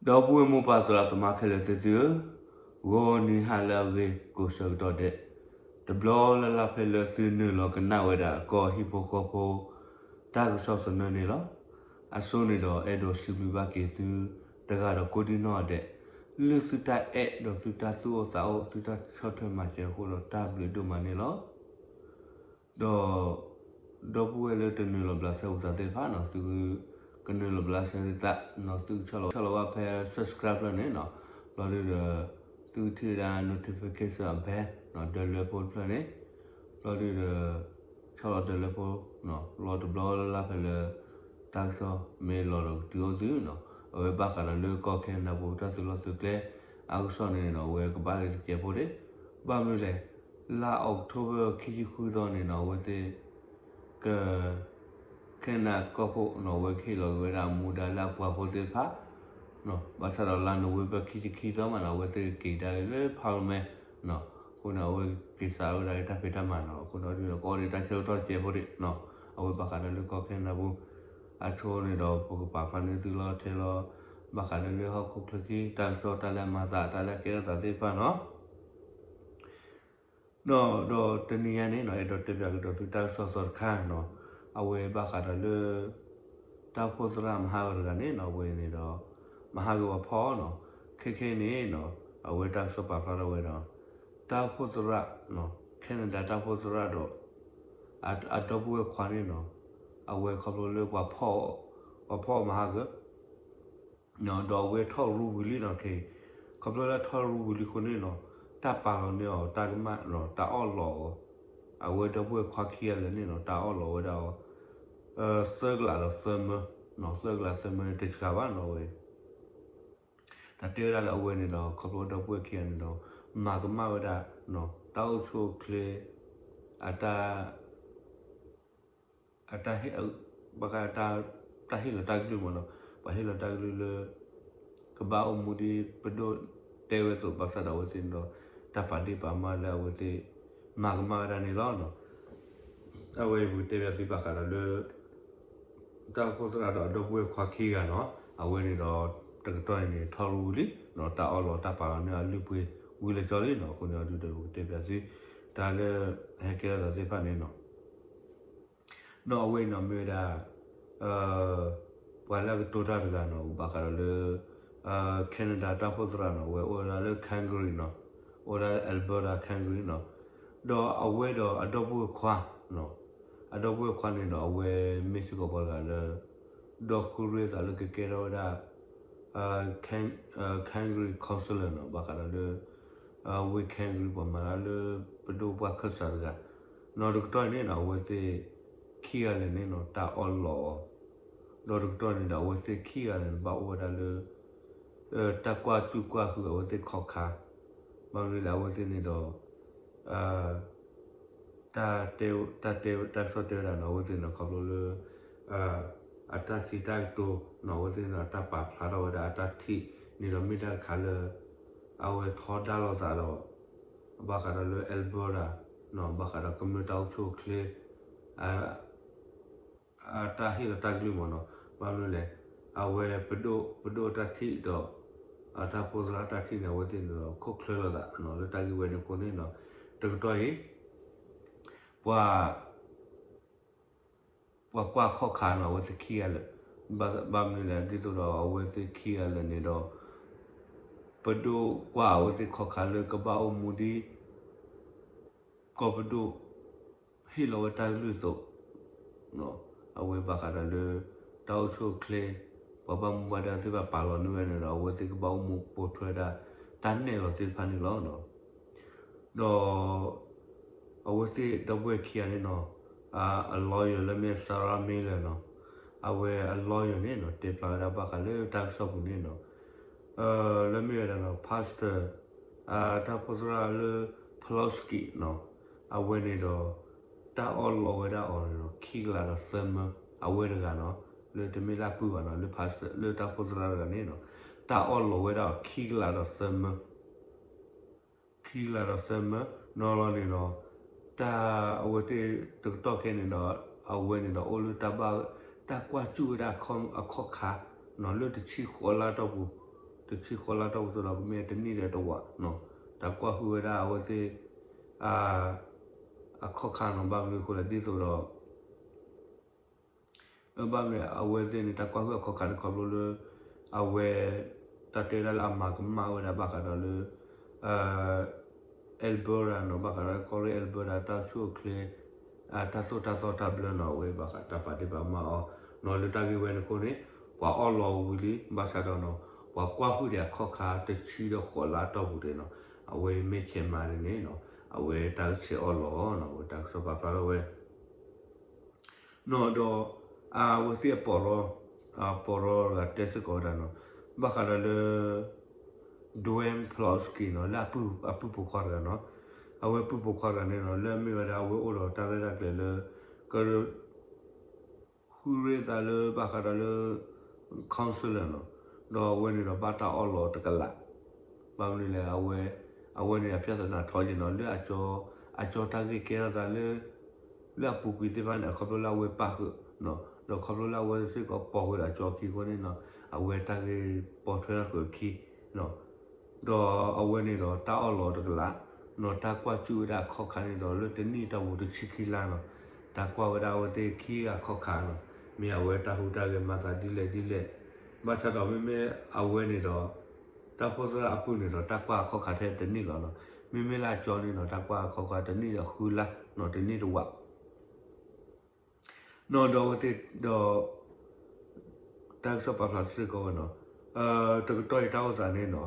ဒီပုၢ်ဝဲၢ်မိၢ်ပၢ်သရၣ်သမါခဲလၢာ်သ့ၣ်သုဧၢ, ဂီၤနံၤဟါလၢအဂ့ၤကိးဆၢကတီၢ်ဒဲး, တဘျီလၢ်လၢ်ဖဲလၢသုနုာ်လီၤကနၣ်ဝဲဒၣ်ကီၢ်ဟံၣ်ဖိဃီဖိ တၢ်ကစီၣ်သနၢၣ်န့ၣ်လီၤ. အဆိန့ၣ်ဒီးအဲၣ်ဒိးစံးဘျုးဘၣ်က့ၤသု တဂၤဒီးကိးဒံၣ်နီၣ်ဒဲး, လၢသုတၢ်အဲၣ်ဒီးသုတၢ်သူၣ်အိၣ်သးအိၣ် သုတၢ်ဆီၣ်ထွဲမၤစၢၤအဃိဒီးတၢ်ဘျုးဒိၣ်မးန့ၣ်လီၤ. ဒီး ဒီပုၢ်ဝဲၢ်လၢတနုာ်လီၤဘျးစဲအသးသ့ၣ်တဖၣ်န့ၣ် သုကနုာ်လီၤဘျးစဲသးန့ၣ် သုကဆီၣ်လီၤဘၣ်ဖဲ subscribe ဖျၢၣ်န့ၣ်, ဘျီဒုဒီး သုကထံၣ်ဝဲဒၣ် notification bell ဒီးလၢဖိတဖျၢၣ်န့ၣ်, ဘျီဒုဒီး ဆီၣ်လီၤဒီးလၢဖိ လီၤတဘျီလၢ်လၢ်ဖဲလၢ တၢ်ကစီၣ်မ့ၢ်လီၤဒီးကတုၤအိၣ်သုန့ၣ်, အဝဲဘၣ်ဃးဒီးလၢကီၢ်ခဲနဒၤပူၤ တၢ်သုးလီၢ်သုးကျဲ အကစီၣ်န့ၣ်ဒီး အဝဲကဘၣ်လၢတစဲးဖိဒံး, ဘၣ်မနုၤလဲၣ်, လါ October ခံဆံဃုသီန့ၣ်ဒီး အဝဲသ့ၣ် က ခဲနဒၤကီၢ်ခိၣ်န့ၣ် အဝဲကဟ့ၣ်လီၤက့ၤဝဲဒၣ်မူဒါလၢအပှၤဖိသ့ၣ်တဖၣ်, ဘၣ်ဆၣ်ဒီးလါ November ခံဆံခံသီမးန့ၣ် အဝဲသ့ၣ်က့ၤကဒါက့ၤလၢ parliament အဃိန့ၣ် အဝဲက့ၤစးထီၣ်ဝဲဒၣ်တၢ်ဖံးတၢ်မၤန့ၣ်, အဃိန့ၣ်ဒုဒီး ကအိၣ်ဒီးတၢ်ဆၢကတီၢ်တစဲးဖိဒံး, အဝဲဘၣ်ဃးဒီးလၢကီၢ်ခဲနဒၤပူၤ အဆိန့ၣ်ဒီး ပကပာ်ဖျါန့ၢ်သုလီၤထဲလီၤ ဘၣ်ဃးဒီးလၢဟီၣ်ခိၣ်ချၢခံ တၢ်ကစီၣ်တၢ်လၢအမၤသး တၢ်လၢအကဲထီၣ်သးသ့ၣ်တဖၣ်န့ၣ် ဒီး ဒီးတနံၤညါန့ၣ်န့ၣ် အဲၣ်ဒိးတဲပၠးကဒီးသုတၢ်ကစီၣ်သီတခါန့ၣ်, အဝဲဘၣ်ဃးဒီးလၢ တၢ်အိၣ်ဖှိၣ်သရၣ်မဟါဂီၤတဂၤန့ၣ်န့ၣ် အဝဲန့ၣ်ဒီး မဟါဂီၤပှၤဖီၣ်အီၤန့ၣ်, ခဲခဲန့ၣ်န့ၣ် အဝဲတၢ်ကစီၣ်ပာ်ဖျါထီၣ်ဝဲဒီး တၢ်အိၣ်ဖှိၣ်သရၣ် ခဲနဒၤတၢ်အိၣ်ဖှိၣ်သရၣ်ဒီး အ အဒီပုၢ်ဝဲၢ်ခွါန့ၣ်န့ၣ် အဝဲခီဖျိလၢပှၤဖီၣ် ပှၤဖီၣ်အီၤမဟါဂီၤ ဒီးအဝဲထီၣ်ရူဝံၤလံန့ၣ်, ခီဖျိလၢထီၣ်ရူဝံၤလံအဃိန့ၣ်န့ၣ်, တၢ်ပာ်လီၤန့ၢ်အီၤတၢ်ကမၣ်န့ၣ် တၢ်အီၣ်လီးအီၤ, အဝဲဒီပုၢ်ဝဲၢ်ခွါခံဂၤလၢာ်န့ၣ်န့ၣ် တၢ်အီၣ်လီးဝဲဒၣ်အီၤ သၢကလးဒီးသၢမၢ, သၢကလးသၢမၢန့ၣ် တစှၤဘၣ်န့ၣ်ဝဲ တၢ်တဲဝဲဒၣ်လၢအဝဲန့ၣ်ဒီး ခီဖျိဒီပုၢ်ဝဲၢ်ခံဂၤန့ၣ်ဒီး မၤကမၣ်ဝဲဒၣ် တၢ်အိၣ်ဆူၣ်အိၣ်ချ့ အတၢ် အတၢ်ဟ့ၣ် ဘၣ်ဃး တၢ်ဟ့ၣ်လီၤတၢ်ကလုၢ်မ့ၢ်န့ၣ်, ပှၤဟ့ၣ်လီၤတၢ်ကလုၢ်လၢ ကဘၣ်အိၣ်မူဒ်ပဒိၣ်တဲဝဲအသိး ဘၣ်ဆၣ်ဒီးအဝဲသ့ၣ်န့ၣ်ဒီး တၢ်ပာ်ဒ့ၣ်ပာ်မၢလၢအဝဲသ့ၣ် မၤကမၣ်ဝဲဒၣ်န့ၣ်လီၤ. အဝဲအံၤပကတဲဘၣ်သုဘၣ်ဃးဒီးလၢ တၢ်အိၣ်ဖှိၣ်သရၣ်ဒီးအဒီပုၢ်ဝဲၢ်ခွါခံဂၤန့ၣ်, အဝဲန့ၣ်ဒီး တကတီၢ်အံၤန့ၣ် ထီၣ်ရူဝံၤလံ, တၢ်အီၣ်လီးတၢ်ပာ်လီၤန့ၢ်အလုၢ်အပှ့ၤဝံၤလၢာ်ကၠီလံန့ၣ်, အဃိန့ၣ်အဒုဒီးပကတဲဘၣ်သု တၢ်လၢ ဟဲကဲထီၣ်သးသ့ၣ်တဖၣ်န့ၣ်န့ၣ် ဒီးအဝဲအံၤန့ၣ် မ့ၢ်ဝဲဒၣ် ပှၤလၢအကတိၤတၢ်တဂၤန့ၣ် ဘၣ်ဃးဒီးလၢ Canada တၢ်အိၣ်ဖှိၣ်သရၣ်န့ၣ် အဝဲအိၣ်ဝဲဒၣ်လၢ Calgary န့ၣ်, အိၣ်ဝဲဒၣ်လၢ Alberta Calgary န့ၣ်, ဒီးအဝဲဒီးအဒီပုၢ်ဝဲၢ်ခွါ အဒီပုၢ်ဝဲၢ်ခွါန့ၣ်ဒီး အဝဲမ့ၢ်စ့ၢ်ကီးပှၤတဂၤလၢ ဒီးဃုရ့သးလၢကကဲထီၣ်ဝဲဒၣ် Calgary councillor န့ၣ် ဘၣ်ဃးဒီးလၢ ဝ့ၢ် Calgary ပှၤမၤတၢ်လၢ ပဒိၣ်ပှၢ်ခၢၣ်စးတဂၤ, ဒီးတကတီၢ်အံၤန့ၣ် အဝဲသ့ၣ်ခံဂၤလၢာ်န့ၣ်န့ၣ် တၢ်အီၣ်လီးအီၤ, ဒီးတကတီၢ်န့ၣ်ဒီး အဝဲသ့ၣ်ခံဂၤလၢာ်န့ၣ် ဘၣ်အိၣ်ဝဲဒၣ်လၢ တၢ်ကွၢ်စူၣ်ကွၢ်ဟုးအဝဲသ့ၣ်ခီၣ်ခါ, ဘၣ်မနုၤလဲၣ် အဝဲသ့ၣ်န့ၣ်ဒီး တၢ်တဲ တၢ်တဲ တၢ်ကစီၣ်တဲဝဲဒၣ်န့ၣ် အဝဲသ့ၣ်န့ၣ် ခီဖျိလၢ အတၢ်စံးတၢ်ကတိၤန့ၣ် အဝဲသ့ၣ်န့ၣ် အတၢ်ပာ်ဖျါထီၣ်ဝဲဒၣ်အတၢ်ထံၣ်န့ၣ်ဒီး မ့ၢ်တၢ်တခါလၢ အဝဲထီဒါလိာ်သးဒီး ဘၣ်ဃးဒီးလၢ Alberta န့ၣ် ဘၣ်ဃးဒီးကမျၢၢ်တၢ်အိၣ်ဆူၣ်အိၣ်ချ့ အတၢ်ဟ့ၣ်လီၤတၢ်ကလုၢ်မ့ၢ်န့ၣ်, ဘၣ်မနုၤလဲၣ်, အဝဲပဒိၣ် ပဒိၣ်တၢ်ထံၣ်ဒီး အတၢ်အိၣ်ဖှိၣ်သရၣ်တၢ်ထံၣ်န့ၣ် အဝဲသ့ၣ်န့ၣ်ဒီး ခိၣ်ချၢလိာ်သးန့ၣ် လၢတၢ်ဂ့ၢ်ဝဲန့ၣ်အဃိန့ၣ်န့ၣ်, တကတီၢ်အံၤ ပှၤ ပှၤကွၢ်ခီၣ်ခါန့ၣ် အဝဲသ့ၣ်ခံဂၤလၢာ်, ဘၣ် ဘၣ်မနုၤလဲၣ် ဒ်သိးဒီးအဝဲသ့ၣ်ခံဂၤလၢာ်န့ၣ်ဒီး ပဒိၣ်ကွၢ်အဝဲသ့ၣ်ခီၣ်ခါလၢကဘၣ်အိၣ်မူဒ် ကီၢ်ပဒိၣ် ဟ့ၣ်လီၤဝဲတၢ်ကလုၢ်အသိး, အဝဲဘၣ်ဃးဒီးလၢ တၢ်အိၣ်ဆူၣ်အိၣ်ချ့ ပှၤဘၣ်မူဘၣ်ဒါသ့ၣ်တဖၣ်ပာ်လီၤန့ၢ်ဝဲန့ၣ်ဒီး အဝဲသ့ၣ်ကဘၣ်အိၣ်မူပိာ်ထွဲဒၣ် တၢ်နဲၣ်လီၤသ့ၣ်တဖၣ်န့ၣ်လီၤ. ဒီး အဝဲသ့ၣ်ဒီပုၢ်ဝဲၢ်ခံဂၤန့ၣ်န့ၣ်, အ lawyer လၢမ့ၢ် Sarah Miller န့ၣ်, အဝဲအ lawyer န့ၣ်န့ၣ် တဲဖျါဝဲဒၣ်ဘၣ်ဃးလၢတၢ်ကစီၣ်ပူၤန့ၣ်န့ၣ်, လၢမ့ၢ်ဝဲဒၣ်န့ၣ် Pastor တၢ်အိၣ်ဖှိၣ်သရၣ်လၢ Pawlowski န့ၣ်, အဝဲန့ၣ်ဒီး တၢ်အီၣ်လီးဝဲဒၣ်အီၤန့ၣ်န့ၣ် ခံကလးဒီးသၢမၢ, အဝဲတဂၤန့ၣ်, လၢတမ့ၢ်လၢပုၢ်ဘၣ်န့ၣ်, လၢ Pastor လၢတၢ်အိၣ်ဖှိၣ်သရၣ်တဂၤန့ၣ်န့ၣ်, တၢ်အီၣ်လီးဝဲဒၣ်အီၤခံကလးဒီးသၢမၢ ခံကလးဒီးသၢမၢ, နီၢ်လီၤန့ၣ်ဒီး တၢ်အဝဲသ့ၣ်တကတီၢ်ခဲအံၤန့ၣ်ဒီး အဝဲန့ၣ်ဒီးအိၣ်လၢတၢ်ဘၣ် တၢ်ကွၢ်စူၣ်ဝဲဒၣ်အခီၣ်ခါန့ၣ် လၢတဆံဃိးလါတီၢ်ပူၤ, တဆံဃိးလါတီၢ်ပူၤအသိးဒီး ကမ့ၢ်တနံၣ်ဒီးတဝးနီၤ, တၢ်ကွၢ်ဟုၣ်ဝဲဒၣ်အဝဲသ့ၣ် အခီၣ်ခါနီၤ, ဘၣ်မနုၤအဃိလဲၣ် ဒ်သိးဒီး ဘၣ်မနုၤအဝဲသ့ၣ်န့ၣ် တၢ်ကွၢ်ဟုၣ်အခီၣ်ခါန့ၣ် ခီဖျိလၢ အဝဲ တၢ်တဲဝဲဒၣ်လၢအမၤကမၣ်ဝဲဒၣ်ဘၣ်ဃးဒီးလၢ Alberta နီၤ, ဘၣ်ဃးဒီးကီၢ်ရ့ၣ် Alberta တၢ်အိၣ်ဆူၣ်အိၣ်ချ့ တၢ်သိၣ်တၢ်သီတၢ်ဘျၢနီၤ, အဝဲဘၣ်ဃးတၢ်ပာ်ဒ့ၣ်ပာ်ကမၣ်အီၤနီၤ, လၢတၢ်ဂ့ၢ်ဝဲန့ၣ်အဃိန့ၣ် ပှၤအီၣ်လီၤဝံၤလံ ဘၣ်ဆၣ်ဒီးနီၤ ပှၤကွၢ်ဟုၣ်ဒံးအခီၣ်ခါတဆံဒီးဃိးလါတီၢ်ပူၤဒံးနီၤ, အဝဲမ့ၢ်ဆဲးမၤန့ၣ်န့ၣ်နီၤ, အဝဲတၢ်ဆဲးအီၣ်လီၤနီၤ, အဝဲတၢ်ကစီၣ်ပာ်ဖျါထီၣ်ဝဲ နီၤ, ဒီး အဝဲသ့ၣ်အပီၢ်ရီ အပီၢ်ရီတဂၤတဲစ့ၢ်ကီးဝဲဒၣ်နီၤ, ဘၣ်ဃးဒီးလၢ Duane Pawlowski နီၤ, လၢအပုၢ်ပိာ်ခွါတဂၤနီၤ, အဝဲပုၢ်ပိာ်ခွါတဂၤန့ၣ်နီၤ လၢအမ့ၢ်ဝဲဒၣ်အဝဲအိၣ်ဒီးတၢ်ရဲၣ်တၢ်ကျဲၤလၢ က ဃုရ့သးလၢဘၣ်ဃးဒီးလၢ counselor နီၤ, ဒီးအဝဲန့ၣ်ဒီးဘၣ်တၢ်အီၣ်လီၤတကလး, ဘၣ်မနုၤလဲၣ် အဝဲ အဝဲန့ၣ်အ ပြဿနာ ထီယံာ်နီၤ, လၢ အကၠီတၢ်ဂ့ၢ်ကဲထီၣ်သးလၢ လၢအပူၤကွံာ်သ့ၣ်တဖၣ်န့ၣ် အခီဖျိလၢအဝဲပာ်ဃုာ်နီၤ, ဒီးခီဖျိလၢအဝဲစ့ၢ်ကီးပိာ်ဃုာ်ဒီးအကၠီအခံအဃိန့ၣ်နီၤ, အဝဲတၢ်ဂ့ၢ်ပိာ်ထွဲထီၣ်ဃုာ်အခံနီၤ ဒီးအဝဲန့ၣ်ဒီးတၢ်အီၣ်လီၤတကလးနီၤ, တၢ်ကွၢ်စူၣ်ဝဲဒၣ်အခီၣ်ခါန့ၣ်ဒီး လၢတနံၣ်တၢ်ပူၤတဆံခံလါနီၤ, တၢ်ကွၢ်ဝဲဒၣ်အဝဲသ့ၣ်ခံဂၤအခီၣ်ခါနီၤ, မ့ၢ်အဝဲတၢ်ဟူးတၢ်ဂဲၤမၤသးဒ်လဲၣ်ဒ်လဲၣ်, ဘၣ်ဆၣ်ဒီးမ့မ့ၢ်အဝဲန့ၣ်ဒီး တၢ်အိၣ်ဖှိၣ်သရၣ်အပုၢ်န့ၣ်ဒီး တၢ်ကွၢ်အခီၣ်ခါထဲတနံၣ်လီၤနီၤ, မ့မ့ၢ်လၢအကၠီန့ၣ်ဒီး တၢ်ကွၢ်အခီၣ်ခါတနံၣ်ဒီးဃုလါနီၤ, တနံၣ်တဝး နီၤဒီးအဝဲသ့ၣ်ဒီး တၢ်ကစီၣ်ပာ်ဖျါစ့ၢ်ကီးဝဲနီၤ, တကတီၢ်အံၤတၢ်အိၣ်သးန့ၣ်နီၤ,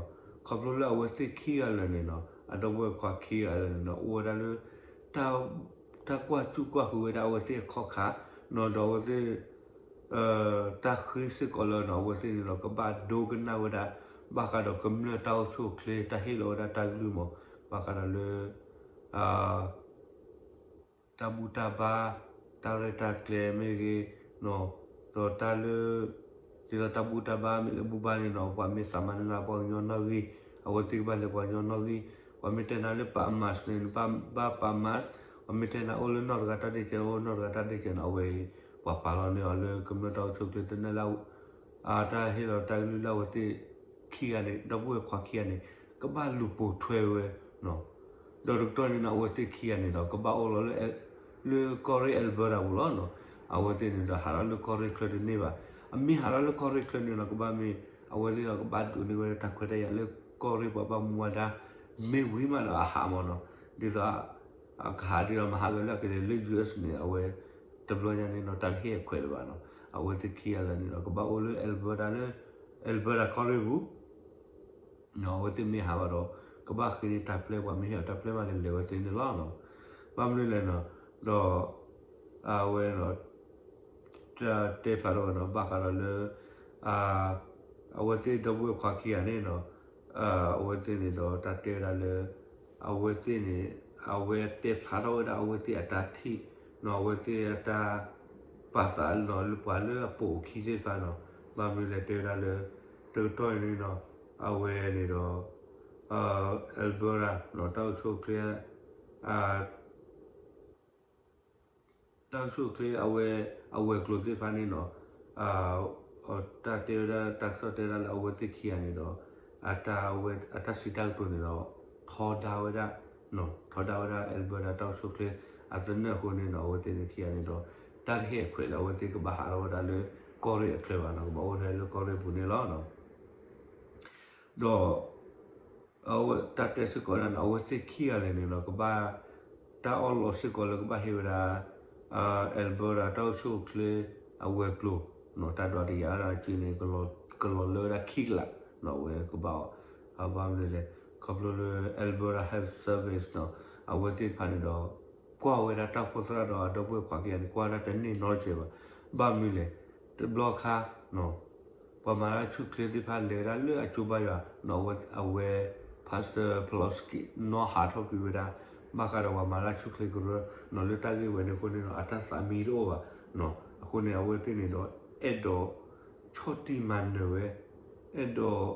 ခီဖျိလၢအဝဲသ့ၣ်ခံဂၤလၢာ်န့ၣ်နီၤ, အဒီပုၢ်ဝဲၢ်ခွါခံဂၤလၢာ်န့ၣ်နီၤ အိၣ်ဝဲဒၣ်လၢ တၢ်ကွၢ်စူၣ်ကွၢ်ဃုာ်ဝဲဒၣ်အဝဲသ့ၣ်အခီၣ်ခါနီၤ, ဒီးအဝဲသ့ၣ် တၢ်ဃ့စ့ၢ်ကီးလၢနီၤ အဝဲသ့ၣ်န့ၣ်ဒီး ကဘၣ်ဒိကနၣ်ဝဲဒၣ် ဘၣ်ဃးဒီးကမျၢၢ်တၢ်အိၣ်ဆူၣ်အိၣ်ချ့ တၢ်ဟ့ၣ်လီၤဝဲဒၣ်တၢ်ကလုၢ်မး ဘၣ်ဃးဒီးလၢ တၢ်ဘူၣ်တၢ်ဘါ တၢ်ရဲၣ်တၢ်ကျဲၤမ့ၢ်ဂ့ၤ, ဒီးတၢ်လၢ ဒ်သိးတၢ်ဘူၣ်တၢ်ဘါမ့ၢ်လၢဘူၣ်ဘါန့ၣ်နီၤ ပှၤမ့ၢ်သးမၤနၢၤလၢပှၤကညီနီၣ်ဂံၢ် အဝဲသ့ၣ်ကဘၣ်လဲၤပှၤကညီနီၣ်ဂံၢ်, ပှၤမ့ၢ်တဲနၤလၢ Bahamas န့ၣ် နဘၣ် Bahamas, ပှၤမ့ၢ်တဲနၤအိၣ်လၢနီၢ်တဂၤတၢ်ဒ့ၣ်စဲး အိၣ်နီၢ်တဂၤတၢ်ဒ့ၣ်စဲးနီၤ အဝဲအံၤ ပှၤပာ်လီၤန့ၢ်အီၤလၢကမျၢၢ်တၢ်အိၣ်ဆူၣ်အိၣ်ချ့သနၢၣ်လၢ တၢ်ဟ့ၣ်လီၤတၢ်ကလုၢ်လၢအဝဲသ့ၣ်ခံဂၤန့ၣ် ဒီပုၢ်ဝဲၢ်ခွါခံဂၤန့ၣ် ကဘၣ်လူၤပိာ်ထွဲဝဲနီၤ, ဒီးတကတီၢ်န့ၣ်နီၤ အဝဲသ့ၣ်ခံဂၤန့ၣ်ဒီး ကဘၣ်အိၣ်လီၤလၢ လၢကီၢ်ရ့ၣ် Alberta ပူၤလီၤနီၤ, အဝဲသ့ၣ်န့ၣ်ဒီးဟးထီၣ်လၢကီၢ်ရ့ၣ်ချၢတန့ၢ်ဘၣ်, အမ့ၢ်ဟးထီၣ်လၢကီၢ်ရ့ၣ်ချၢန့ၣ်နီၤ ကဘၣ်မ့ၢ် အဝဲသ့ၣ်ဒီးကဘၣ်ဒိးန့ၢ်ဝဲတၢ်ခွဲးတၢ်ယာ်လၢကီၢ်ရ့ၣ်ပှၤဘၣ်မူဘၣ်ဒါ မ့ၢ်ဝံၤမးဒီးအဟးမးနီၤ, ဒ်သိး ကဟးဒ်ဒီးမဟါကလၢအကလဲၤလၢ U S န့ၣ် အဝဲ တဘျီညါန့ၣ်နီၤ တၢ်တဟ့ၣ်အခွဲးလၢၤဘၣ်နီၤ, အဝဲသ့ၣ်ခံဂၤလၢာ်န့ၣ်ဒီး ကဘၣ်အိၣ်လၢ Alberta လၢ Alberta ကီၢ်ရ့ၣ်ပူၤ အဝဲသ့ၣ်မ့ၢ်ဟးဘၣ်ဒီး ကဘၣ်ဃ့န့ၢ်တၢ်ပျဲ ပှၤမ့ၢ်ဟ့ၣ်အီၤတၢ်ပျဲမးန့ၣ် လဲၤဝဲသ့န့ၣ်လီၤနီၤ, ဘၣ်မနုၤလဲၣ်နီၤ, ဒီး အဝဲ တၢ်တဲဖျါထီၣ်ဝဲနီၤ ဘၣ်ဃးဒီးလၢ အဝဲသ့ၣ်ဒီပုၢ်ဝဲၢ်ခွါခံဂၤန့ၣ်နီၤ, အဝဲသ့ၣ်န့ၣ်ဒီးတၢ်တဲဝဲဒၣ်လၢ အဝဲသ့ၣ်န့ၣ် အဝဲတဲဖျါထီၣ်ဝဲဒၣ်အဝဲသ့ၣ်အတၢ်ထံၣ်နီၤ အဝဲသ့ၣ်အတၢ်ပာ်သးနီၤ လၢပှၤလၢအပိာ်အခံသ့ၣ်တဖၣ်နီၤ, ဘၣ်မနုၤလဲၣ်တဲဝဲဒၣ်လၢ တကတီၢ်အံၤန့ၣ်နီၤ အဝဲန့ၣ်ဒီး Alberta နီၤ တၢ်အိၣ်ဆူၣ်အိၣ်ချ့ တၢ်အိၣ်ဆူၣ်အိၣ်ချ့အဝဲ အဝဲၤကျိၤသ့ၣ်တဖၣ်န့ၣ်နီၤ, တၢ်တဲဝဲဒၣ် တၢ်ကစီၣ်တဲဝဲဒၣ်လၢအဝဲသ့ၣ်ခံဂၤန့ၣ်ဒီး အတၢ်ဝဲ အတၢ်စံးတၢ်ကတိၤန့ၣ်ဒီး ထီဒါဝဲဒၣ် ထီဒါဝဲဒၣ် Alberta တၢ်အိၣ်ဆူၣ်အိၣ်ချ့ အသနၢၣ်အဃိန့ၣ်နီၤ အဝဲသ့ၣ်န့ၣ်ခံဂၤန့ၣ်ဒီး တၢ်တဟ့ၣ်အခွဲးလၢအဝဲသ့ၣ်ကဘၣ်ဟးထီၣ်ဝဲဒၣ်လၢကီၢ်ရ့ၣ်အချၢဘၣ်နီၤ ကဘၣ်အိၣ်ထဲလၢကီၢ်ရ့ၣ်ပူၤန့ၣ်လီၤ. ဒီး အဝဲတၢ်တဲစ့ၢ်ကီးဒၣ်န့ၣ် အဝဲသ့ၣ်ခံဂၤလဲၣ်န့ၣ်ဒီး ကဘၣ် တၢ်အီၣ်လီၤစ့ၢ်ကီးလၢကဘၣ်ဟ့ၣ်ဝဲဒၣ် Alberta တၢ်အိၣ်ဆူၣ်အိၣ်ချ့ အဝဲၤကျိၤ တၢ်ဒွးတယာ်ဒၣ်က့န့ၣ် ကလီၤလၢဝဲဒၣ်ခံကလးနီၤ အဝဲကဘၣ်အီၤ ဘၣ်မနုၤလဲၣ် ခီဖျိလၢ Alberta Health Service နီၤ အဝဲသ့ၣ်တဖၣ်န့ၣ်ဒီး ကွၢ်ဝဲဒၣ်တၢ်အိၣ်ဖှိၣ်သရၣ်ဒီးအဒီပုၢ်ဝဲၢ်ခွါခံဂၤန့ၣ် ကွၢ်ဝဲဒၣ်တန့ၢ်နီတစဲးဘၣ်. ဘၣ်မနုၤလဲၣ် တဘျီခါ ပှၤမၤတၢ်ဆူၣ်ချ့သ့ၣ်တဖၣ်လဲၤဝဲဒၣ်လၢအကၠိဘါယွၤနီၤ အဝဲ Pastor Pawlowski နီၢ်ဟးထီၣ်ကွံာ်ဝဲဒၣ် ဘၣ်ဃးဒီးပှၤမၤတၢ်ဆူၣ်ချ့ကရၢနီၤ လၢတၢ်ဂ့ၢ်ဝဲန့ၣ်အဃိန့ၣ်နီၤ အတၢ်သးမံတအိၣ်ဘၣ်နီၤ အဃိန့ၣ် အဝဲသ့ၣ်န့ၣ်ဒီး အဲၣ်ဒိး ဆီၣ်တံၢ်မၤနၢၤဝဲ အဲၣ်ဒိး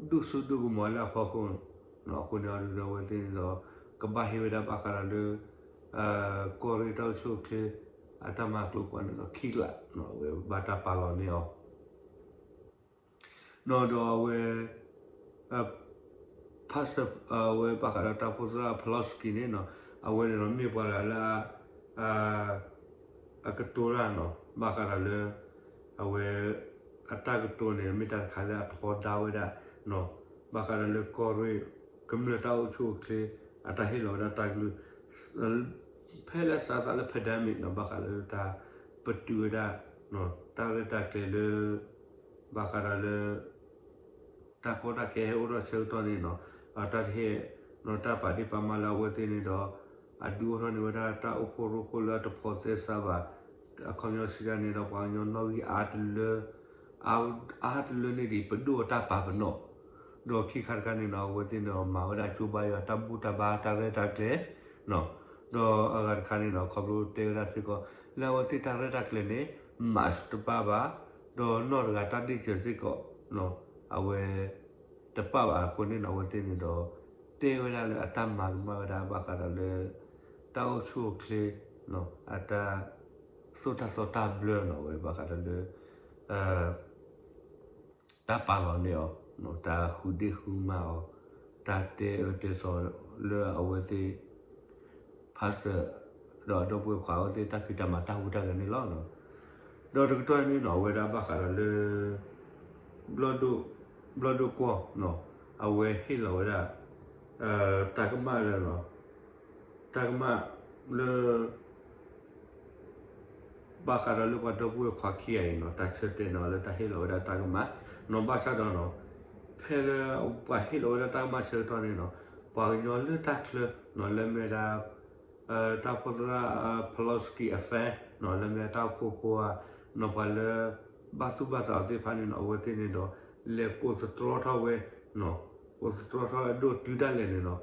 ဒိၣ်စိဒိၣ်ကမီၤလၢအဖီခိၣ်နီၤ အဃိန့ၣ်အဒုဒီးအဝဲသ့ၣ်န့ၣ်ဒီး ကဘၣ်ဟ့ၣ်ဝဲဒၣ်ဘၣ်ဃးဒီးလၢ ကီၢ်ရ့ၣ်တၢ်အိၣ်ဆူၣ်အိၣ်ချ့ အတၢ်မၤကျိၤကွၢ်န့ၣ်ဒီးခံကလးနီၤ အဝဲဘၣ်တၢ်ပာ်လီၤန့ၢ်အီၤ နီၤဒီးအဝဲ Pastor အဝဲဘၣ်ဃးဒီးတၢ်အိၣ်ဖှိၣ်သရၣ် Pawlowski န့ၣ်နီၤ, အဝဲန့ၣ်ဒီးမ့ၢ်ပှၤတဂၤလၢ အကတိၤတၢ်နီၤ, ဘၣ်ဃးဒီးလၢ အဝဲ အတၢ်ကတိၤန့ၣ် မ့ၢ်တၢ်တခါလၢအထီဒါဝဲဒၣ်နီၤ, ဘၣ်ဃးဒီးလၢကီၢ်ရ့ၣ် ကမျၢၢ်တၢ်အိၣ်ဆူၣ်အိၣ်ချ့ အတၢ်ဟ့ၣ်လီၤဝဲဒၣ်တၢ်ကလုၢ် ဖဲလၢစးသးလၢ pandemic နီၤ, ဘၣ်ဃးလၢတၢ်ပတုာ်ဝဲဒၣ် တၢ်ရဲၣ်တၢ်ကျဲၤလၢ ဘၣ်ဃးဒီးလၢ တၢ်ကီတၢ်ခဲဟဲအိၣ်ထီၣ်ဆၢကတီၢ်န့ၣ်နီၤ, တၢ်တဟ့ၣ်နီၤ တၢ်ပာ်ဒ့ၣ်ပာ်မၢလၢအဝဲသ့ၣ်န့ၣ်ဒီး အဒုးအိၣ်ထီၣ်န့ၢ်ဝဲဒၣ်တၢ်အိၣ်ဖှိၣ်ရိဖှိၣ်လၢအတဖိးသဲစးဘၣ်, အခီပညီစံးတၢ်န့ၣ်ဒီး ပှၤကညီနီၣ်ဂံၢ်အါတလၢ အါတလၢန့ၣ်ဒ်ပဒိၣ်အတၢ်ပာ်ပနီၣ်, ဒီးခံခါတခါန့ၣ်နီၤ အဝဲသ့ၣ်န့ၣ်ဒီးမၤဝဲဒၣ်ကၠိဘါယွၤတၢ်ဘူၣ်တၢ်ဘါတၢ်ရဲၣ်တၢ်ကျဲၤ ဒီးအဂၤတခါန့ၣ်နီၤ ခီဖျိတဲဝဲဒၣ်စ့ၢ်ကီး လၢအဝဲသ့ၣ်တၢ်ရဲၣ်တၢ်ကျဲၤန့ၣ် မၤတပၢ်ဘၣ်, ဒီးနီၢ်တဂၤတၢ်ဒ့ၣ်စၢၤစ့ၢ်ကီး အဝဲ တပၢ်ဘၣ်အဃိန့ၣ်နီၤ အဝဲသ့ၣ်န့ၣ်ဒီး တဲဝဲဒၣ်လၢအတၢ်မၤကမၣ်ဝဲဒၣ်ဘၣ်ဃးဒီးလၢ တၢ်အိၣ်ဆူၣ်အိၣ်ချ့ အတၢ် သိၣ်တၢ်သီတၢ်ဘျၢနီၤ အဝဲဘၣ်ဃးဒီးလၢ တၢ်ပာ်လီၤန့ၢ်အီၤ, တၢ်ဃုဒ့ၣ်ဃုမါအီၤ, တၢ်တဲအၢတဲသီလၢအဝဲသ့ၣ် pastor ဒီးအဒီပုၢ်ဝဲၢ်ခွါအဝဲသ့ၣ်တၢ်ဖံးတၢ်မၤတၢ်ဟူးတၢ်ဂဲၤန့ၣ်လီၤ. ဒီးတကတီၢ်န့ၣ်နီၤ အဝဲဒၣ်ဘၣ်ဃးဒီးလၢ ဘျီၣ်ဒိၣ်ကွီၢ် အဝဲဟ့ၣ်လီၤဝဲဒၣ် တၢ်ကမၣ်လၢ တၢ်ကမၣ်လၢ ဘၣ်ဃးဒီးလၢပှၤဒီပုၢ်ဝဲၢ်ခွါခံဂၤအံၤနီၤ တၢ်ဆၢတဲာ်နီၤလၢတၢ်ဟ့ၣ်လီၤဝဲဒၣ်တၢ်ကမၣ်နီၤ ဘၣ်ဆၣ်ဒီးနီၤ ဖဲလၢပှၤဟ့ၣ်လီၤဝဲဒၣ်တၢ်ကမၣ်ဆၢကတီၢ်န့ၣ်နီၤ ပှၤကညီလၢတၢ်ချၢနီၤ လၢမ့ၢ်ဝဲဒၣ် တၢ်အိၣ်ဖှိၣ်သရၣ် Pawlowski အ fan နီၤ လၢမ့ၢ်ဝဲတၢ်အိၣ်ဖှိၣ်ဖိဧါ နီၤ ပှၤလၢ ဘၣ်သူၣ်ဘၣ်သးအီၤသ့ၣ်တဖၣ်န့ၣ်နီၤ အဝဲသ့ၣ်န့ၣ်ဒီး လဲၤကိးသတြီထီၣ်ဝဲ ကိးသတြီထီၣ်ဝဲဒိၣ်တုၤဒၣ်လဲာ်န့ၣ်နီၤ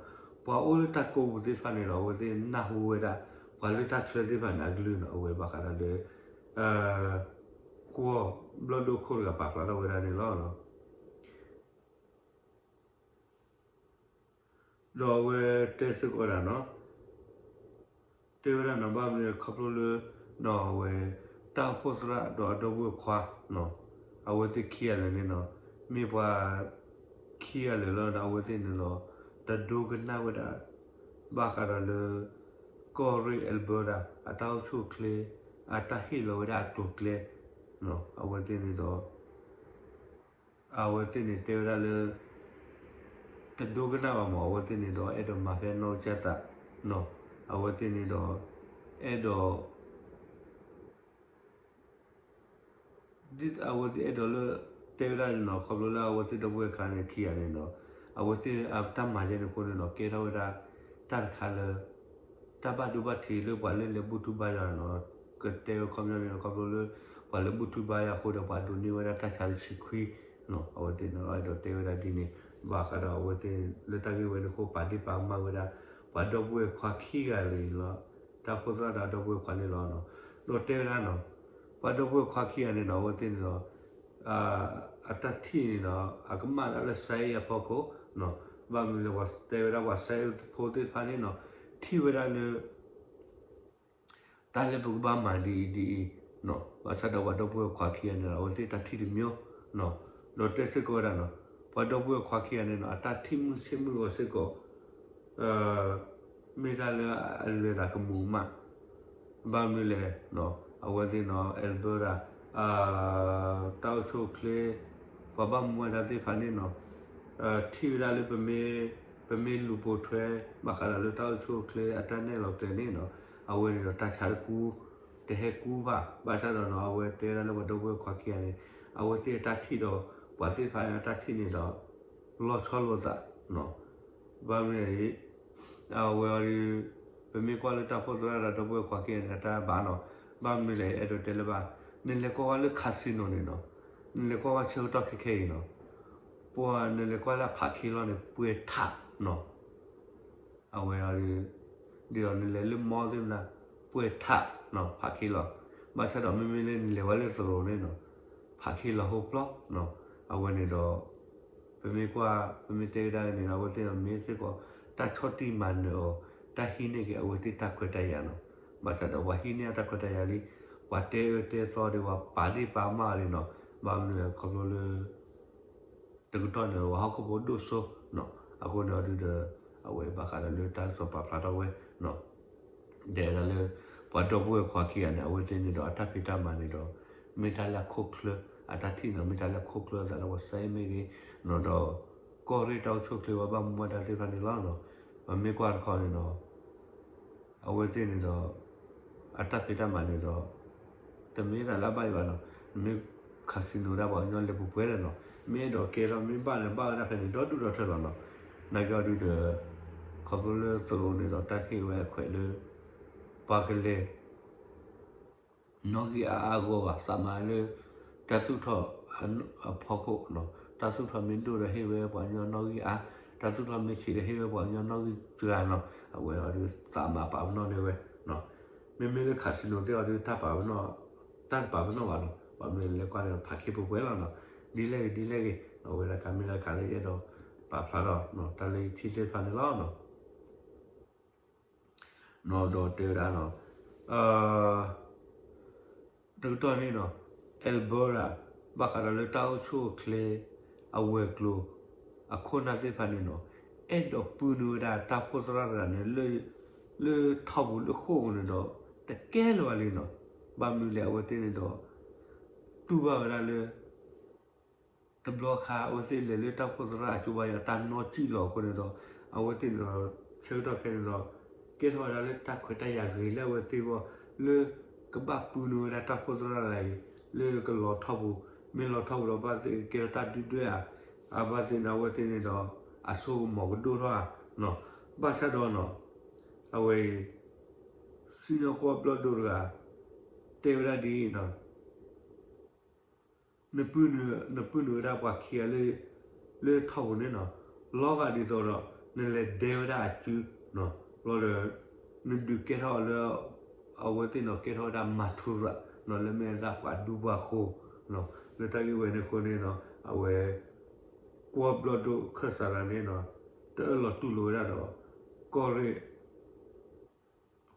ပှၤအိၣ်လၢတၢ်ကိးပူၤသ့ၣ်တဖၣ်န့ၣ်ဒီး အဝဲသ့ၣ်နၢ်ဟူဝဲဒၣ် ပှၤလၢတၢ်ချၢသ့ၣ်တဖၣ်န့ၣ်အကလုၢ်နီၤ အဝဲဘၣ်ဃးဒီးလၢ ကွီၢ်ဘျီၣ်ဒိၣ်ခိၣ်တဂၤပာ်ဖျါထီၣ်ဝဲဒၣ်န့ၣ်လီၤ. ဒီးအဝဲတဲစ့ၢ်ကီးဝဲဒၣ်နီၤ တဲဝဲဒၣ်နီၤ ဘၣ်မနုၤလဲၣ်ခီဖျိလၢ နီၤ အဝဲ တၢ်အိၣ်ဖှိၣ်သရၣ်ဒီးအဒီပုၢ်ဝဲၢ်ခွါ အဝဲသ့ၣ်ခံဂၤလၢာ်န့ၣ်နီၤ မ့ၢ်ပှၤ ခံဂၤလၢာ်လီၤဒီးအဝဲသ့ၣ်န့ၣ်ဒီး တဒိကနၣ်ဝဲဒၣ် ဘၣ်ဃးဒီးလၢ ကီၢ်ရ့ၣ် Alberta အတၢ်အိၣ်ဆူၣ်အိၣ်ချ့ အတၢ်ဟ့ၣ်လီၤဝဲဒၣ်အကျိၤအကျဲ အဝဲသ့ၣ်န့ၣ်ဒီး အဝဲသ့ၣ်န့ၣ်တဲဝဲဒၣ်လၢ တဒိကနၣ်ဘၣ်မး အဝဲသ့ၣ်န့ၣ်ဒီး အဲၣ်ဒိးမၤဖဲနီၢ်ကစၢ်သးနီၤ အဝဲသ့ၣ်န့ၣ်ဒီး အဲၣ်ဒိး ဒ်အဝဲသ့ၣ်အဲၣ်ဒိးလၢ တဲဝဲဒၣ်န့ၣ်နီၤ ခီဖျိလၢအဝဲသ့ၣ်ဒီပုၢ်ဝဲၢ်ခံဂၤန့ၣ်ဒီး အဝဲသ့ၣ်အတၢ်မၤယဲန့ၣ်အဃိန့ၣ်ဒီး ကဲထီၣ်ဝဲဒၣ် တၢ်တခါလၢ တၢ်ဘၣ်ဒိဘၣ်ထံးလၢပှၤလၢလဲၤဘူၣ်ထူဘါယွၤနီၤ ကတဲဝဲခီပညီန့ၣ်ဒီး ခီဖျိလၢ ပှၤလၢဘူၣ်ထူဘါယွၤအဃိဒီး ပှၤဒိးန့ၢ်ဝဲဒၣ်တၢ်ဆါလၢဆံခွံနီၤ အဝဲသ့ၣ်န့ၣ်ဒီး အဲၣ်ဒိးတဲဝဲဒၣ်ဒ်န့ၣ် ဘၣ်ဃးဒီးအဝဲသ့ၣ်လၢတၢ်ဂ့ၢ်ဝဲန့ၣ်အဃိ ပာ်ဒ့ၣ်ပာ်ကမၣ်ဝဲဒၣ် ပှၤဒီပုၢ်ဝဲၢ်ခွါခံဂၤလၢာ်လီၤ တၢ်အိၣ်ဖှိၣ်သရၣ်ဒီးအဒီပုၢ်ဝဲၢ်ခွါန့ၣ်လီၤ. ဒီးတဲဝဲဒၣ်နီၤ ပှၤဒီပုၢ်ဝဲၢ်ခွါခံဂၤန့ၣ်ဒီး အဝဲသ့ၣ်န့ၣ်ဒီး အတၢ်ထံၣ်န့ၣ်ဒီး အကမၣ်ဒၣ်လၢ စဲအံၤအဖီခိၣ်နီၤ ဘၣ်မနုၤလဲၣ် ပှၤတဲဝဲဒၣ်ပှၤစဲအံၤဖိသ့ၣ်တဖၣ်န့ၣ်နီၤ ထံၣ်ဝဲဒၣ်လၢ တၢ်လၢပကဘၣ်မၤဒ်အံၤဒ်အံၤနီၤ ဘၣ်ဆၣ်ဒီးပှၤဒီပုၢ်ဝဲၢ်ခွါခံဂၤန့ၣ်ဒီး အဝဲသ့ၣ်တၢ်ထံၣ်တမျိုးနီၤ ဒီးတဲစ့ၢ်ကီးဝဲဒၣ်နီၤ ပှၤဒီပုၢ်ဝဲၢ်ခွါခံဂၤန့ၣ်နီၤ အတၢ်ထံၣ်မုၢ်ဆ့ၣ်မုၢ်ဂီၤစ့ၢ်ကီး မ့ၢ်တၢ်လၢအလဲၤသးကမူးကမၣ် ဘၣ်မနုၤလဲၣ်နီၤ အဝဲသ့ၣ်နီၤ Alberta တၢ်အိၣ်ဆူၣ်အိၣ်ချ့ ပှၤဘၣ်မူဘၣ်ဒါသ့ၣ်တဖၣ်န့ၣ်နီၤ ထံၣ်ဝဲဒၣ်လၢ ပမ့ၢ်လူၤပိာ်ထွဲ ဘၣ်ဃးဒီးလၢတၢ်အိၣ်ဆူၣ်အိၣ်ချ့အတၢ်နဲၣ်လီၤကျဲန့ၣ်နီၤ အဝဲန့ၣ်ဒီးတၢ်ဆါတကူ တဟဲကူဘၣ် ဘၣ်ဆၣ်ဒီးနီၤ အဝဲတဲဝဲဒၣ်လၢပှၤဒီပုၢ်ဝဲၢ်ခွါခံဂၤန့ၣ် အဝဲသ့ၣ်အတၢ်ထံၣ်ဒီး ပှၤသ့ၣ်တဖၣ်န့ၣ်အတၢ်ထံၣ်န့ၣ်ဒီး လီၤဆီလိာ်သးနီၤ ဘၣ်မနုၤလဲၣ် အဝဲအံၤ ပမ့ၢ်ကွၢ်လၢတၢ်အိၣ်ဖှိၣ်သရၣ်ဒီးဒီပုၢ်ဝဲၢ်ခွါခံဂၤန့ၣ် အတၢ်ဘၣ်နီၤ ဘၣ်မနုၤလဲၣ် အဲၣ်ဒိးတဲလၢဘၣ် နလဲၤကွၢ်ဝဲလၢ casino န့ၣ်နီၤ နလဲၤကွၢ်ဝဲဆၢကတီၢ်ခဲခဲအံၤနီၤ ပှၤနလဲၤကွၢ်လၢအဖးခ့လီၤန့ၣ် ပှဲၤထးနီၤ အဝဲအံၤ ဒ်သိးနလဲၤလၢ mall သ့ၣ်မနၤ ပှဲၤထးနီၤ ဖးခ့လီၤ ဘၣ်ဆၣ်ဒီးမ့မ့ၢ်လၢနလဲၤဝဲလၢသရိာ်န့ၣ်နီၤ ဖးခ့လီၤဟိပျီနီၤ အဝဲန့ၣ်ဒီး ပမ့ၢ်ကွၢ် ပမ့ၢ်တဲဝဲဒၣ်န့ၣ်ဒီး အဝဲသ့ၣ်ဒီးမ့ၢ်စ့ၢ်ကီး တၢ်ဆီၣ်တံၢ်မၤနၢၤအီၤ တၢ်ဟံးန့ၢ်က့ၤအဝဲသ့ၣ်တၢ်ခွဲးတၢ်ယာ်နီၤ ဘၣ်ဆၣ်ဒီးပှၤဟံးန့ၢ်အတၢ်ခွဲးတၢ်ယာ်လံ ပှၤတဲအၢတဲသီဒီး ပှၤပာ်ဒ့ၣ်ပာ်ကမၣ်အီၤလံနီၤ ဘၣ်မနုၤလဲၣ်ခီဖျိလၢ တကတီၢ်န့ၣ် ပှၤဟီၣ်ခိၣ်ဖိဒိၣ်စိနီၤ, အဃိန့ၣ်အီၤဒုဒီး အဝဲဘၣ်ဃးဒီးလၢတၢ်ကစီၣ်ပာ်ဖျါထီၣ်ဝဲနီၤ, တဲဝဲဒၣ်လၢ ပှၤဒီပုၢ်ဝဲၢ်ခွါခံဂၤန့ၣ် အဝဲသ့ၣ်န့ၣ်ဒီးအတၢ်ဖံးတၢ်မၤန့ၣ်ဒီး မ့ၢ်တၢ်လၢအခိၣ်ချၢ အတၢ်ထံၣ်နီၤ မ့ၢ်တၢ်လၢအခိၣ်ချၢအသးဒီးပှၤစဲအ့ၣ်မ့ၢ်ဂ့ၤနီၤ, ဒီး ကီၢ်ရ့ၣ်တၢ်အိၣ်ဆူၣ်အိၣ်ချ့ဝဲဘၣ်မူဘၣ်ဒါသ့ၣ်တဖၣ်န့ၣ်လီၤ. ပမ့ၢ်ကွၢ်တခီန့ၣ်ဒီး အဝဲသ့ၣ်န့ၣ်ဒီး အတၢ်ဖံးတၢ်မၤန့ၣ်ဒီး တမ့ၢ်တၢ်လၢအဘၣ်ယွၤနီၤ, မ့ၢ် casino ဒၣ်ပှၤကညီလဲၤပူၤပှဲၤလီၤနီၤ, မ့ၢ်အဲၣ်ဒိးကဲထီၣ်မ့ၢ်ဘၣ်န့ၣ် ဘၣ်ဝဲဒၣ်ဖဲန့ၣ် ဒီဒူၣ်ဒီထၢလီၤနီၤ, နာ်က့အီၤဒုဒီး ခီဖျိလၢသရိာ်န့ၣ်ဒီးတၢ်ဟ့ၣ်ဝဲအခွဲးလၢ ပှၤကလဲၤ နီၣ်ဂံၢ်အါအါဂီၢ်ဂီၢ် သးမၤလၢ တၢ်သူၣ်ထီၣ်အဖီခိၣ်နီၤ, တၢ်သူၣ်ထီၣ်မ့ၢ်ဒိၣ်ဒီးဟ့ၣ်ဝဲပှၤကညီနီၣ်ဂံၢ်အါ, တၢ်သူၣ်ထီၣ်မ့ၢ်ဆံးဒီးဟ့ၣ်ဝဲပှၤကညီနီၣ်ဂံၢ်စှၤနီၤ, အဝဲအီၤဒုးသးမၤပာ်ပနီၣ်န့ၢ်ဝဲနီၤ, မ့မ့ၢ်လၢ casino သ့ၣ်အီၤဒုး တၢ်ပာ်ပနီၣ်, တၢ်တပာ်ပနီၣ်ဘၣ်နီၤ, ပှၤမ့ၢ်လဲၤကွၢ်န့ၣ်ဖးခံပှဲၤပှဲၤလီၤနီၤ, ဒ်လဲၣ်ဂ့ၤဒ်လဲၣ်ဂ့ၤ အဝဲဒၣ်ကမ့ၢ်တၢ်တခါလၢယအဲၣ်ဒိးပာ်ဖျါထီၣ် တၢ်လၢယထံၣ်သ့ၣ်တဖၣ်န့ၣ်လီၤနီၤ. ဒီးတဲဝဲဒၣ်နီၤ, တကတီၢ်န့ၣ်နီၤ, Alberta ဘၣ်ဃးဒီးလၢတၢ်အိၣ်ဆူၣ်အိၣ်ချ့ အဝဲၤကျိၤ အခိၣ်နၢ်သ့ၣ်တဖၣ်န့ၣ်နီၤ, အဲၣ်ဒိးပုၢ်နုာ်ဝဲဒၣ်တၢ်ဖိသရၣ်တဂၤန့ၣ် လၢထီပူၤလၢဃိာ်ပူၤန့ၣ်ဒီး တကဲလၢၤဘၣ်လံနီၤ, ဘၣ်မနုၤလဲၣ်အဝဲသ့ၣ်န့ၣ်ဒီး တူၢ်ဘၣ်ဝဲဒၣ်လၢ တဘျီခါ အဝဲသ့ၣ်လဲၤလၢတၢ်ဖိသရၣ်အကၠိဘါယွၤ တၢ်နီၣ်စံၣ်လီၤအဃိန့ၣ်ဒီး အဝဲသ့ၣ်န့ၣ်ဒီး ဆၢကတီၢ်ခဲန့ၣ်ဒီး ကဲထီၣ်ဝဲဒၣ်လၢတၢ်ခွဲးတၢ်ယာ်ဂ့ၤလၢအဝဲသ့ၣ်အဂီၢ် လၢကဘၣ်ပုၢ်နုာ်ဝဲဒၣ်တၢ်ဖိသရၣ်တဂၤအံၤ လၢကလီၤထီပူၤ, မ့ၢ်လီၤထီပူၤဒီး ဘၣ်သ့ၣ်ကကဲထီၣ်တၢ်ဒုၣ်ဒွဲၣ်ဧါ, အဘၣ်သ့ၣ်န့ၣ် အဝဲသ့ၣ်န့ၣ်ဒီး အစိကမီၤကဒိၣ်ထီၣ်ဧါနီၤ, ဘၣ်ဆၣ်ဒီးနီၤ အဝဲအံၤ စံၣ်ညီၣ်ကွီၢ်ဘျီၣ်ဒိၣ်တဂၤ တဲဝဲဒၣ်ဒ်အံၤနီၤ နပုၢ်နုာ်, နပုၢ်နုာ်ဝဲဒၣ်ပှၤခံဂၤလၢ လၢထီပူၤန့ၣ်နီၤ, လီၤဂာ်ဒ်သိးဒီး နလဲၤဒဲဝဲဒၣ်အစုနီၤ, ဘျီဒီး နဒုးကဲထီၣ်အီၤလၢ အဝဲသ့ၣ်န့ၣ်ကဲထီၣ်ဝဲဒၣ်မၤထူရၤနီၤ, လၢမ့ၢ်ဝဲဒၣ်ပှၤဒူပှၤဃိနီၤ, လၢတၢ်ဂ့ၢ်ဝဲန့ၣ်အဃိန့ၣ်နီၤ အဝဲ ကွီၢ်ဘျီၣ်ဒိၣ်ခၢၣ်စးတဂၤန့ၣ်နီၤ တအၢၣ်လီၤတူၢ်လိာ်ဝဲဒၣ်ဒီး ကီၢ်ရ့ၣ် ကီၢ်ရ့ၣ်တၢ်အိၣ်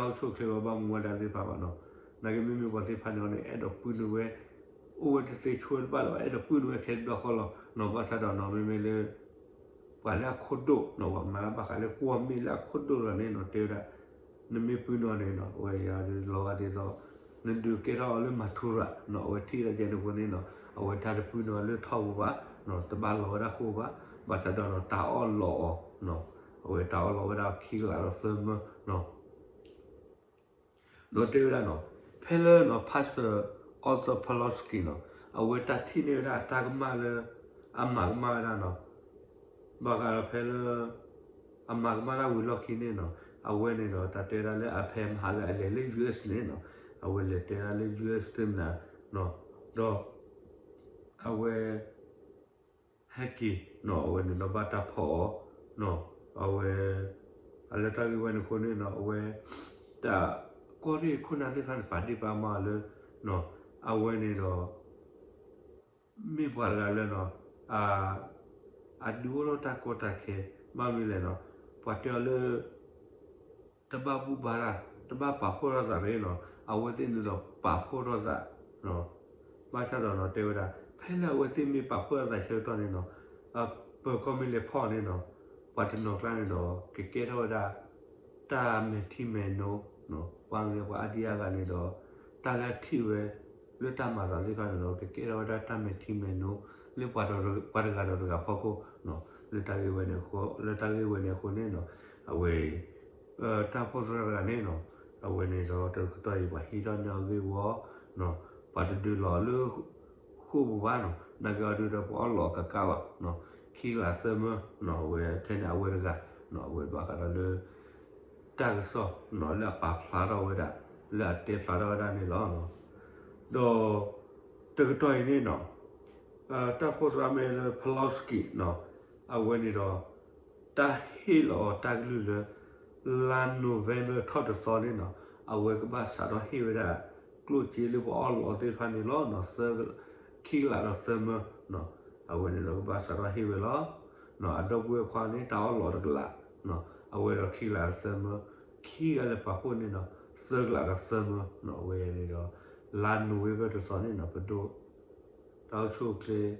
ဆူၣ်အိၣ်ချ့ဝဲဘၣ်မူဘၣ်ဒါသ့ၣ်တဖၣ်ဘၣ်နီၤ, နာ်က့မ့မ့ၢ်ပှၤသ့ၣ်တဖၣ်န့ၣ်အီၤန့ၣ် အဲၣ်ဒိးပုၢ်နုာ်ဝဲ အိၣ်ဝဲတသ့ဆိဝဲတဘၣ်ဒီး အဲၣ်ဒိးပုၢ်နုာ်ဝဲခဲတဘျီဃီလီၤနီၤ, ဘၣ်ဆၣ်ဒီးနီၤ မ့မ့ၢ်လၢ ပှၤလၢအခိၣ်ဒိၣ်နီၤ ပှၤမၤဘၣ်ဃးလၢကွီၢ်မ့ၢ်လၢအခိၣ်ဒိၣ်တဂၤန့ၣ်နီၤ တဲဝဲဒၣ် နမ့ၢ်ပုၢ်နုာ်န့ၣ်နီၤ အဝဲအံၤလီၤဂာ်ဒ်သိး နဒုးကဲထီၣ်အီၤလၢမၤထူရၤနီၤ, အဝဲထံၣ်ဒၣ်ကဲန့ၣ်အဃိန့ၣ်နီၤ အဝဲတၢ်တပုၢ်နုာ်အီၤလၢထီပူၤဘၣ်နီၤ, တဘၣ်လီၤဝဲဒၣ်ဃိာ်ဘၣ်, ဘၣ်ဆၣ်ဒီးနီၤ တၢ်အီၣ်လီးအီၤနီၤ, အဝဲတၢ်အီၣ်လီးဝဲဒၣ်ခံဂၤဒီးသၢမၢနီၤ ဒီးတဲဝဲဒၣ်နီၤ ဖဲလၢနီၤ Pastor Arthur Pawlowski နီၤ အဝဲတၢ်ထံၣ်န့ၢ်ဝဲဒၣ်အတၢ်ကမၣ်လၢ အမၤကမၣ်ဝဲဒၣ်နီၤ ဘၣ်ဃးဒီးဖဲလၢ အမၤကမၣ်တၢ်ဝံၤလီၢ်ခံန့ၣ်နီၤ အဝဲန့ၣ်ဒီး တၢ်တဲဝဲဒၣ်လၢအဖဲမဟါလၢအလဲၤလၢ U S န့ၣ်နီၤ အဝဲလဲၤတဲဒၣ်လၢ U S သ့ၣ်မနၤနီၤ ဒီး အဝဲ ဟဲက့ၤနီၤ အဝဲန့ၣ်ဒီးဘၣ်တၢ်ဖီၣ်အီၤနီၤ အဝဲ အလၢတၢ်ဂ့ၢ်ဝဲန့ၣ်အဃိန့ၣ်နီၤ အဝဲ တၢ် ကီၢ်ရ့ၣ်ခိၣ်နၢ်သ့ၣ်တဖၣ်န့ၣ် ပာ်ဒ့ၣ်ပာ်ကမၣ်အီၤလၢနီၤ အဝဲန့ၣ်ဒီး မ့ၢ်ပှၤတဂၤလၢနီၤ အ အဒုးအိၣ်ထီၣ်တၢ်ကီတၢ်ခဲ ဘၣ်မနုၤလဲၣ်နီၤ ပှၤတဲအီၤလၢ တဘၣ်ဘူၣ်ဘါတၢ် တဘၣ်ပာ်ဖှိၣ်ထီၣ်သးတဂ့ၤနီၤ အဝဲသ့ၣ်န့ၣ်ဒီးပာ်ဖှိၣ်ထီၣ်သး ဘၣ်ဆၣ်ဒီးနီၤ တဲဝဲဒၣ် ဖဲလၢအဝဲသ့ၣ်မ့ၢ်ပာ်ဖှိၣ်ထီၣ်သးဆၢကတီၢ်န့ၣ်နီၤ ပၢၤကီၢ်မ့ၢ်လဲၤဖီၣ်န့ၣ်နီၤ ပှၤတနီၤကျါန့ၣ်ဒီး ကကဲထီၣ်ဝဲဒၣ် တၢ်မဲာ်ထံမဲာ်နိနီၤ ပှၤမ့ၢ်ပှၤအါဒံအါဂၤန့ၣ်ဒီး တၢ်လၢအထံၣ်ဝဲ လၢတၢ်မၤသးသ့ၣ်တဖၣ်န့ၣ်ဒီး ကကဲထီၣ်ဝဲဒၣ်တၢ်မဲာ်ထံမဲာ်နိ လၢပှၤ ပှၤတဂၤဒီးတဂၤဖီခိၣ်နီၤ လၢတၢ်ဂ့ၢ်ဝဲန့ၣ်အဃိ လၢတၢ်ဂ့ၢ်ဝဲန့ၣ်အဃိန့ၣ်နီၤ အဝဲ တၢ်အိၣ်ဖှိၣ်သရၣ်တဂၤန့ၣ်နီၤ အဝဲန့ၣ်ဒီးတကတီၢ်အံၤ ပှၤဟံးထီၣ်န့ၢ်အဂ့ၢ်ဝီနီၤ ပှၤတဒုးလီၤလၢ ဃိာ်ပူၤဘၣ်နီၤ နာ်က့အီၤဒုးဒီးပှၤအီၣ်လီးအီၤကကးလီၤနီၤ ခံဂၤသၢမၢနီၤ အဝဲခဲန့ၣ် အဝဲတဂၤနီၤ အဝဲဘၣ်ဃးဒီးလၢ တၢ်ကစီၣ်နီၤ လၢအပာ်ဖျါထီၣ်ဝဲဒၣ် လၢအတဲဖျါထီၣ်ဝဲဒၣ်န့ၣ်လီၤ. ဒီး တကတီၢ်အံၤန့ၣ်နီၤ တၢ်အိၣ်ဖှိၣ်သရၣ်မ့ၢ်လၢ Pawlowski နီၤ အဝဲန့ၣ်ဒီး တၢ်ဟ့ၣ်လီၤအီၤတၢ်ကလုၢ်လၢ လါ November ထီၣ်တသီန့ၣ်နီၤ အဝဲကဘၣ်စးထီၣ်ဟ့ၣ်ဝဲဒၣ် ကျိၣ်စ့လၢပှၤအီၣ်လီးအီၤသ့ၣ်တဖၣ်န့ၣ်လီၤ. ခံကလးဒီးသၢမၢနီၤ အဝဲန့ၣ်ဒီးကဘၣ်စးထီၣ်ဟ့ၣ်ဝဲလီၤ. အဒီပုၢ်ဝဲၢ်ခွါန့ၣ် တၢ်အီၣ်လီးအီၤတကလး အဝဲဒီးခံကလးဒီးသၢမၢ, ခံဂၤလၢပာ်ဖှိၣ်န့ၣ်နီၤ သၢကလးဒီးသၢမၢနီၤ အဝဲန့ၣ်ဒီး လါ November တသီန့ၣ်နီၤ ပဒိၣ် တၢ်အိၣ်ဆူၣ်အိၣ်ချ့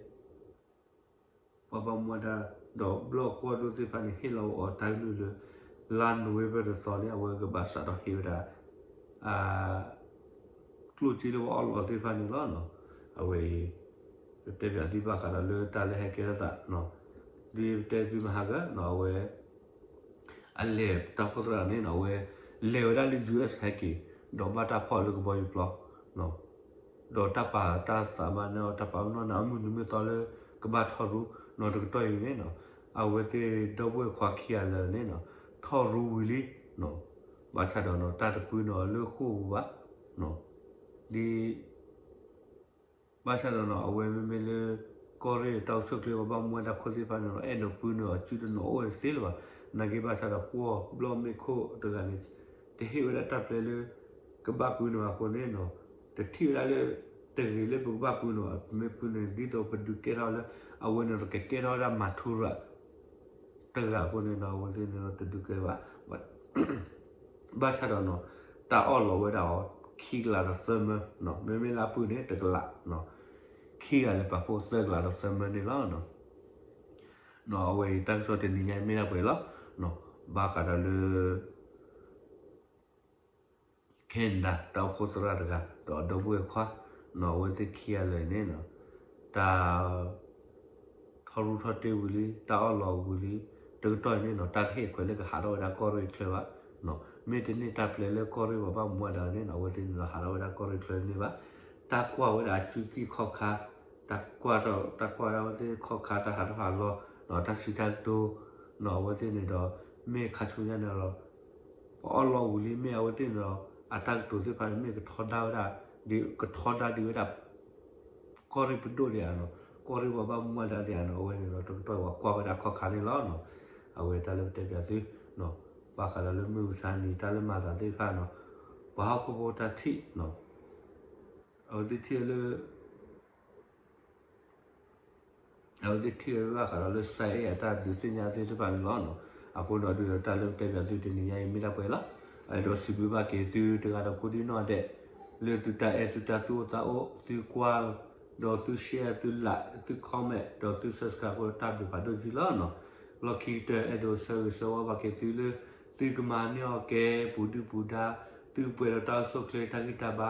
ပှၤဘၣ်မူဘၣ်ဒါ ဒီးဘျီၣ်ကွီၢ်ဒိၣ်သ့ၣ်တဖၣ်န့ၣ် ဟ့ၣ်လီၤအီၤတၢ်ကလုၢ်လၢ လါနိၣ်ဝ့ဘၢၣ်တသီန့ၣ် အဝဲကဘၣ်စးထီၣ်ဟ့ၣ်ဝဲဒၣ် ကျိၣ်စ့လၢပှၤအီၣ်လီးသ့ၣ်တဖၣ်န့ၣ်လီၤ. အဝဲအံၤ ပတဲပၠးသုဘၣ်ဃးဒီးလၢတၢ်လၢဟဲကဲထီၣ်သး ဒ်ပတဲသုမဟါက အဝဲ အလဲၤတၢ်အိၣ်ဖှိၣ်သရၣ်န့ၣ်နီၤ အဝဲ လဲၤဝဲဒၣ်လၢ ယူၣ်အ့း ဟဲက့ၤ ဒီးဘၣ်တၢ်ဖီၣ်လၢကဘီယူၤပျီ ဒီးတၢ်ပာ်တၢ်သးမၤန့ၢ်အီၤ တၢ်ပာ်ပနီၣ်န့ၢ်အီၤ မုၢ်နံၤမုၢ်သီလၢ ကဘၣ်ထီၣ်ရူ နီၤ တကတီၢ်အံၤန့ၣ်နီၤ အဝဲသ့ၣ်ဒီပုၢ်ဝဲၢ်ခွါခံဂၤလၢာ်န့ၣ်နီၤ ထီၣ်ရူဝံၤလံ ဘၣ်ဆၣ်ဒီးနီၤ တၢ်တပှ့ၤန့ၢ်အီၤလၢဃိာ်ပူၤဘၣ် ဒ် ဘၣ်ဆၣ်ဒီးနီၤ အဝဲမ့မ့ၢ်လၢ ကီၢ်ရ့ၣ်တၢ်အိၣ်ဆူၣ်အိၣ်ချ့ ပှၤဘၣ်မူဘၣ်ဒါခိၣ်သ့ၣ်တဖၣ်န့ၣ်ဒီး အဲၣ်ဒိးပှ့ၤန့ၢ်အီၤ စုတနီၤအိၣ်တသ့လၢၤဘၣ်. နာ်က့ဘၣ်ဆၣ်ဒီး ကွီၢ်ဘျီၣ်မ့ၢ်ခိၣ်တဂၤန့ၣ် တဟ့ၣ်ဝဲဒၣ်တၢ်ပျဲလၢ ကဘၣ်ပှ့ၤန့ၢ်အဃိန့ၣ်နီၤ တထံၣ်ဝဲဒၣ်လၢ တဂ့ၤလၢပကဘၣ်ပှ့ၤန့ၢ်ဘၣ်. ပမ့ၢ်ပှ့ၤန့ၢ် ဒ်သိးပဒုးကဲထီၣ်လၢ အဝဲန့ၣ်ဒီးကကဲထီၣ်ဝဲဒၣ်မၤထူရၤ တဂၤအဃိန့ၣ်ဒီး အဝဲသ့ၣ်န့ၣ်ဒီးတဒုးကဲဘၣ်. ဘၣ်ဆၣ်ဒီးနီၤ တၢ်အီၣ်လီၤဝဲဒၣ်အီၤ ခံကလးဒီးသၢမၢ, မ့မ့ၢ်လၢအပုၢ်န့ၣ် တကလး, ခံဂၤလၢပာ်ဖှိၣ်သၢကလးဒီးသၢမၢန့ၣ်လီၤ. အဝဲအံၤတၢ်ကစီၣ်တနံၤညါအံၤမ့ၢ်ဒၣ်ပှဲၤလီၤ. ဘၣ်ဃးဒီးလၢ Canada တၢ်အိၣ်ဖှိၣ်သရၣ်တဂၤ ဒီးအဒီပုၢ်ဝဲၢ်ခွါ နီၤ အဝဲသ့ၣ်ခံဂၤလၢာ်န့ၣ်နီၤ တၢ် ထီၣ်ရူၢ်ထီၣ်တ့ၢ်ဝံၤလံ တၢ်အီၣ်လီၤဝံၤလံ တကတီၢ်အံၤန့ၣ်နီၤ တၢ်တဟ့ၣ်ခွဲးလၢကဟးထီၣ်ဝဲဒၣ်ကီၢ်ရ့ၣ်ချၢဘၣ်. မ့ၢ်တန့ၢ်တၢ်ပျဲလၢကီၢ်ရ့ၣ်ပှၤဘၣ်မူဘၣ်ဒါန့ၣ်နီၤ အဝဲသ့ၣ်န့ၣ်ဒီးဟးထီၣ်ဝဲဒၣ်ကီၢ်ရ့ၣ်ချၢန့ၣ်ဘၣ်. တၢ်ကွၢ်ဝဲဒၣ်အစုသ့ၣ်ခီၣ်ခါ တၢ်ကွၢ် တၢ်ကွၢ်ဝဲဒၣ်အဝဲသ့ၣ်ခီၣ်ခါ တၢ်ဟးထီၣ်ဟးလီၤ တၢ်စံးတၢ်ကတိၤ နီၤ အဝဲသ့ၣ်န့ၣ်ဒီး မ့ၢ်ခါဆူညါန့ၣ်ဒီး ပှၤအီၣ်လီၤဝံၤလံ မ့ၢ်အဝဲသ့ၣ်န့ၣ်ဒီး အတၢ်ကတိၤသ့ၣ်တဖၣ်န့ၣ် မ့ၢ်ကထီဒါဝဲဒၣ် ဒ်ကထီဒါဒ်ဝဲဒၣ် ကီၢ်ရ့ၣ်ပဒိၣ်ဒံးဧါနီၤ ကီၢ်ရ့ၣ်ပှၤဘၣ်မူဘၣ်ဒါဒံးဧါနီၤ အဝဲန့ၣ်ဒီး တကတီၢ်ပှၤကွၢ်ဝဲဒၣ်ခီၣ်ခါန့ၣ်လီၤ. အဝဲတၢ်လၢပတဲပၠးသု ဘၣ်ဃးဒီးလၢမုၢ်မဆါနံၤ တၢ်လၢမၤသးသ့ၣ်တဖၣ်နီၤ ပှၤဟီၣ်ခိၣ်ဖိတၢ်ထံၣ် အဝဲသ့ၣ်ထံၣ်လၢ အဝဲသ့ၣ်ထံၣ်ဝဲဘၣ်ဃးဒီးလၢ စဲအ့ၣ် အတၢ်ဒုးသ့ၣ်ညါသ့ၣ်တဖၣ်န့ၣ်လီၤ. အဃိဒီး ဒုးဒီးတၢ်လၢပတဲပၠးသုတနံၤညါအံၤမ့ၢ်ဒၣ်ပှဲၤလီၤ. အဲၣ်ဒိးစံးဘျုးဘၣ်က့ၤသုတဂၤဒီးကိးဒံနီၢ်ဒဲး လၢသုတၢ်အဲၣ်သုတၢ်သူၣ်အိၣ်သးအိၣ် သုကွၢ် ဒီးသု share သု like သု comment ဒီးသု subscribe အဃိဒီးတၢ်ဘျုးဖးဒိၣ်ကံလီၤနီၤ. လီၢ်ခံကတၢၢ် အဲၣ်ဒိးဆၢဂ့ၤဆၢဝါဘၣ်က့ၤသုလၢ သုကမၤန့ၢ်အီၤကဲပူၤဒုၣ်ပူၤဒါ သုပှဲၤဒီးတၢ်အိၣ်ဆူၣ်အိၣ်ချ့တၢ်ဂံၢ်တၢ်ဘါ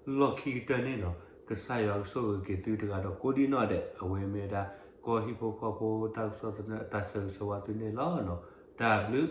လီၢ်ခံကတၢၢ်န့ၣ်နီၤ ကစၢ်ယွၤကဆိၣ်ဂ့ၤက့ၤသုတဂၤဒီးကိးဒံနီၢ်ဒဲး အဝဲမ့ၢ်ဝဲဒၣ် ကီၢ်ဟံၣ်ဖိဃီဖိတၢ်ကစီၣ်သနၢၣ် တၢ်ဆၢဂ့ၤဆၢဝါသုန့ၣ်လီၤ. တၢ်ဘျုး